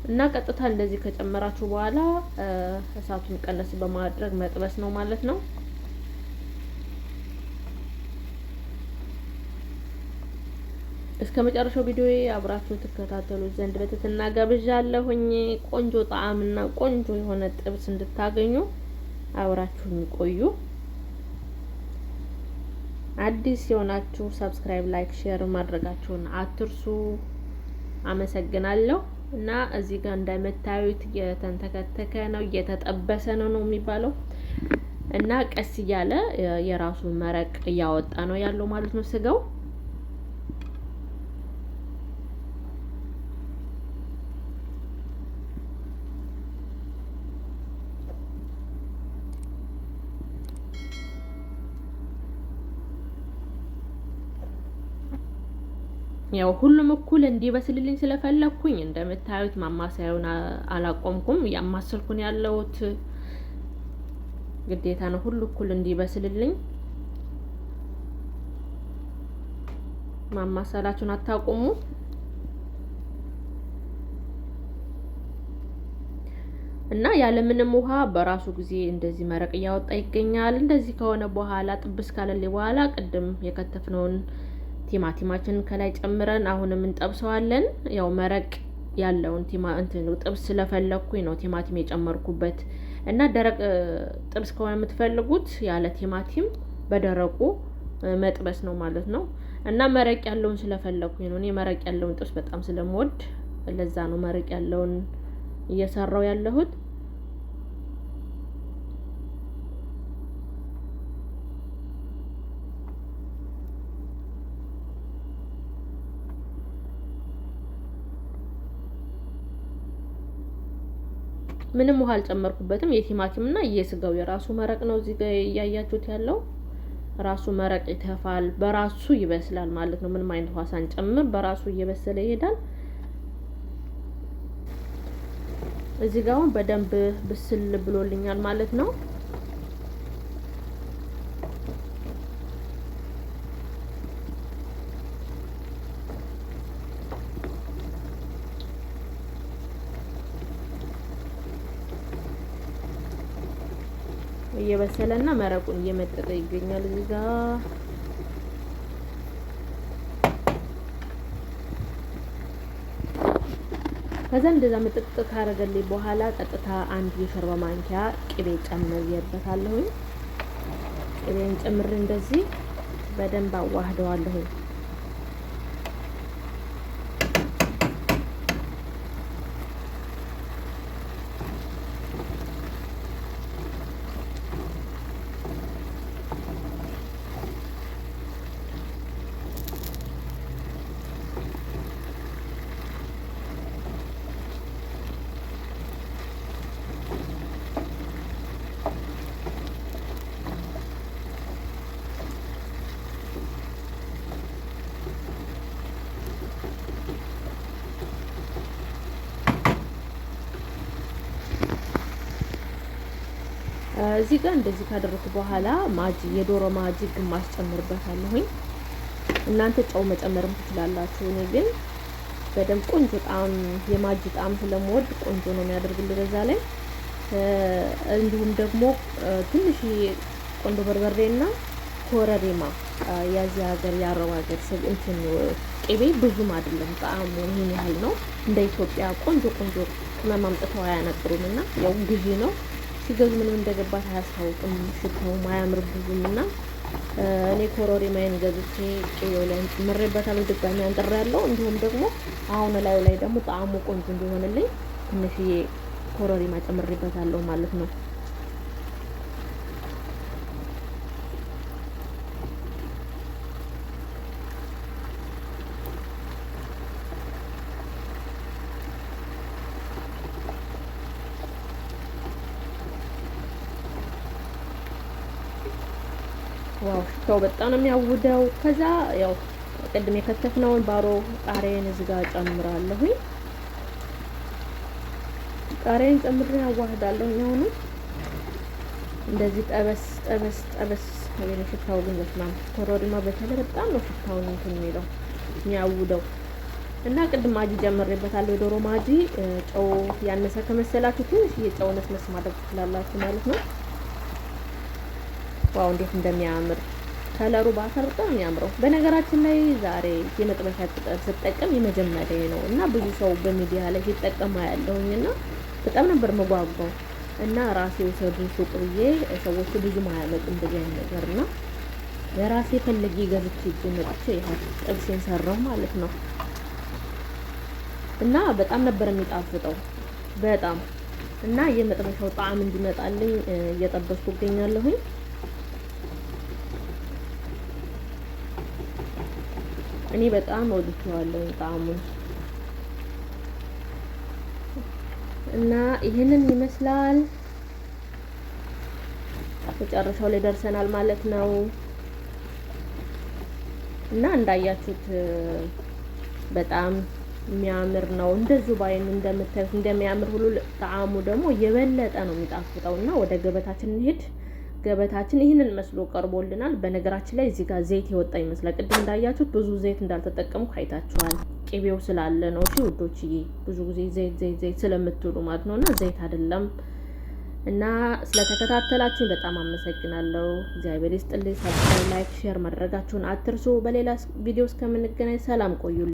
እና ቀጥታ እንደዚህ ከጨመራችሁ በኋላ እሳቱን ቀነስ በማድረግ መጥበስ ነው ማለት ነው። እስከ መጨረሻው ቪዲዮ አብራችሁ ትከታተሉ ዘንድ በትህትና ጋብዣለሁኝ። ቆንጆ ጣዕምና ቆንጆ የሆነ ጥብስ እንድታገኙ አብራችሁኝ ቆዩ። አዲስ የሆናችሁ subscribe፣ like፣ share ማድረጋችሁን አትርሱ። አመሰግናለሁ። እና እዚህ ጋር እንደምታዩት እየተንተከተከ ነው፣ እየተጠበሰ ነው ነው የሚባለው። እና ቀስ እያለ የራሱን መረቅ እያወጣ ነው ያለው ማለት ነው ስጋው። ያው ሁሉም እኩል እንዲበስልልኝ ስለፈለኩኝ እንደምታዩት ማማሰያውን አላቆምኩም፣ እያማሰልኩን ያለሁት ግዴታ ነው ሁሉ እኩል እንዲበስልልኝ። ማማሰላችሁን አታቁሙ። እና ያለምንም ውሃ በራሱ ጊዜ እንደዚህ መረቅ እያወጣ ይገኛል። እንደዚህ ከሆነ በኋላ ጥብስ ካለልኝ በኋላ ቅድም የከተፍነውን ቲማቲማችንን ከላይ ጨምረን አሁንም እንጠብሰዋለን። ያው መረቅ ያለውን እንትን ጥብስ ስለፈለኩኝ ነው ቲማቲም የጨመርኩበት። እና ደረቅ ጥብስ ከሆነ የምትፈልጉት ያለ ቲማቲም በደረቁ መጥበስ ነው ማለት ነው። እና መረቅ ያለውን ስለፈለኩኝ ነው። እኔ መረቅ ያለውን ጥብስ በጣም ስለምወድ ለዛ ነው መረቅ ያለውን እየሰራው ያለሁት። ምንም ውሃ አልጨመርኩበትም። የቲማቲም እና የስጋው የራሱ መረቅ ነው እዚህ ጋር እያያችሁት ያለው ራሱ መረቅ ይተፋል፣ በራሱ ይበስላል ማለት ነው። ምንም አይነት ውሃ ሳንጨምር በራሱ እየበሰለ ይሄዳል። እዚህ ጋር አሁን በደንብ ብስል ብሎልኛል ማለት ነው። እየበሰለና መረቁን እየመጠጠ ይገኛል እዚህ ጋር። ከዛ እንደዛ መጠጥ ካረገልኝ በኋላ ቀጥታ አንድ የሾርባ ማንኪያ ቅቤ ጨምሬበታለሁኝ። ቅቤን ጨምሬ እንደዚህ በደንብ አዋህደዋለሁኝ። እዚህ ጋር እንደዚህ ካደረኩ በኋላ ማጂ፣ የዶሮ ማጂ ግማሽ ጨምርበታለሁኝ። እናንተ ጨው መጨመርም ትችላላችሁ። እኔ ግን በደንብ ቆንጆ ጣዕም የማጂ ጣዕም ስለምወድ ቆንጆ ነው የሚያደርግልኝ በዛ ላይ። እንዲሁም ደግሞ ትንሽ ቆንዶ በርበሬና ኮረሪማ፣ የዚህ ሀገር የአረብ ሀገር እንትን ቅቤ ብዙም አይደለም ጣዕሙ ይህን ያህል ነው። እንደ ኢትዮጵያ ቆንጆ ቆንጆ ቅመም አምጥተው አያነጥሩም እና ያው ግዢ ነው ሲገዙ ምንም እንደገባት አያስታውቅም፣ ሽታውም አያምር ብዙም እና እኔ ኮረሪማዬን ገዝቼ ቅቤው ላይ ጨምሬበታለሁ። ድጋሚ አንጥሬያለሁ። እንዲሁም ደግሞ አሁን ላዩ ላይ ደግሞ ጣዕሙ ቆንጆ እንዲሆንልኝ ትንሽዬ ኮረሪማ ጨምሬበታለሁ ማለት ነው። Wow ሽታው በጣም ነው የሚያውደው። ከዛ ያው ቅድም የከተፍነውን ባሮ ቃሪያን እዚህ ጋር ጨምራለሁኝ። ቃሪያን ጨምሬ አዋህዳለሁኝ። አሁንም እንደዚህ ጠበስ ጠበስ ጠበስ። ወይኔ ሽታው ግን በስመ አብ። ኮረሪማ በተለይ በጣም ነው ሽታውን እንትን የሚለው የሚያውደው። እና ቅድም ማጂ ጨምሬበታለሁ፣ የዶሮ ማጂ። ጨው ያነሰ ከመሰላችሁ ትንሽ የጨው ነስነስ ማድረግ ትችላላችሁ ማለት ነው። Wow እንዴት እንደሚያምር ከለሩ በአካል በጣም የሚያምረው። በነገራችን ላይ ዛሬ የመጥበሻ ቅጠል ስጠቀም የመጀመሪያ ነው እና ብዙ ሰው በሚዲያ ላይ ሲጠቀም አያለሁኝ እና በጣም ነበር መጓጓው እና ራሴ ውሰዱ ሱቅ ብዬ ሰዎቹ ብዙም አያመጡም እንደዚህ አይነት ነገር እና ለራሴ ፈልጌ ገዝቼ ይዤ መጥቼ ይኸው ጥብሴን ሰራሁ ማለት ነው። እና በጣም ነበር የሚጣፍጠው በጣም። እና የመጥበሻው ጣዕም እንዲመጣልኝ እየጠበስኩ እገኛለሁኝ። እኔ በጣም ወድጄዋለሁ ጣዕሙን እና ይህንን ይመስላል። መጨረሻው ላይ ደርሰናል ማለት ነው። እና እንዳያችሁት በጣም የሚያምር ነው። እንደዚሁ ባይን እንደምታዩት እንደሚያምር ሁሉ ጣዕሙ ደግሞ የበለጠ ነው የሚጣፍጠው። እና ወደ ገበታችን እንሂድ። ገበታችን ይህንን መስሎ ቀርቦልናል። በነገራችን ላይ እዚህ ጋር ዘይት የወጣ ይመስላል። ቅድም እንዳያችሁት ብዙ ዘይት እንዳልተጠቀምኩ አይታችኋል። ቅቤው ስላለ ነው። እሺ ውዶችዬ፣ ብዙ ጊዜ ዘይት ዘይት ዘይት ስለምትሉ ማለት ነው። እና ዘይት አይደለም። እና ስለተከታተላችሁን በጣም አመሰግናለሁ። እግዚአብሔር ይስጥልኝ። Subscribe፣ like፣ share ማድረጋችሁን አትርሱ። በሌላ ቪዲዮ እስከምንገናኝ ሰላም ቆዩልኝ።